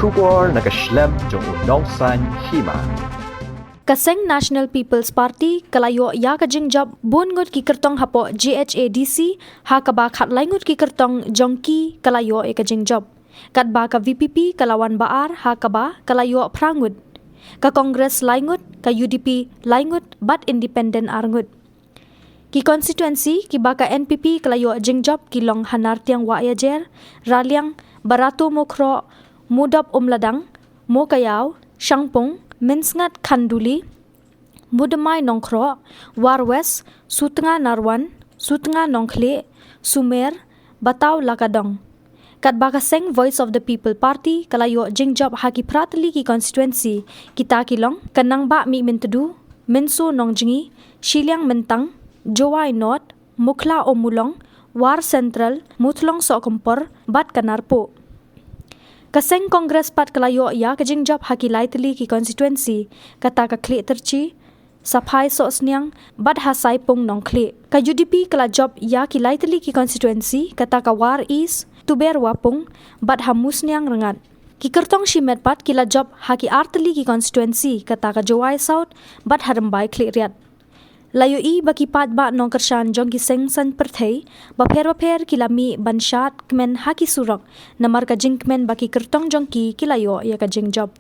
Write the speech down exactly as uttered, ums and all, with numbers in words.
Khubor na ka shlem jong u Nongsaiñ Hima. Ka seng National People's Party ka la ïoh ïa ka jingjop bun ngut ki kyrtong hapoh J H A D C, ha kaba khatlai ngut ki kyrtong jong ki ka la ïoh ïa ka jingjop. Katba ka V P P ka la wan ba ar, ha kaba ka la ïoh phra ngut. Ka Congress lai ngut, ka U D P lai ngut, bad Independent ar ngut. Ki constituency kiba ka N P P ka la ïoh jingjop ki long ha Nartiang Wahiajer, Raliang, Barato Mawkhroh, Mudop Umladang, Mowkaiaw, Shangpung, Mynsngat Khanduli, Mudmai Nongkhroh, War West, Sutnga Narwan, Sutnga Nongkhlieh, Sumer, Bataw Lakadong. Katba ka seng Voice of the People Party ka la ïoh jingjop ha ki phra tylli ki constituency, kita ki long, ka Nangbah Mihmyntdu, Mynso Nongjngi, Shilliang Myntang, Jowai North, Mukhla Ummulong, War Central, Muthlong Sohkymphor, bad ka Narpuh. Ka seng Congress pat ka la ïoh ïa ka jingjop ha ki lai tylli ki constituency, kata ka Khliehtyrshi, Saphai Sohsniang, bad ha Saipung Nongkhlieh. Ka U D P ka la jop ïa ki lai tylli ki constituency, kata ka War East, Tuber Wapung, bad ha Musniang Rngat. Ki kyrtong shimet pat ki la jop ha ki ar tylli ki constituency, kata ka Jowai South, bad ha Rymbai Khliehriat. La ïohi ba ki paidbah nongkyrshan jong ki seng saiñ pyrthei bapher bapher ki la mih ban shad kmen ha ki surok, namar ka jingkmen ba ki kyrtong jong ki ki la ïoh ïa ka jingjop.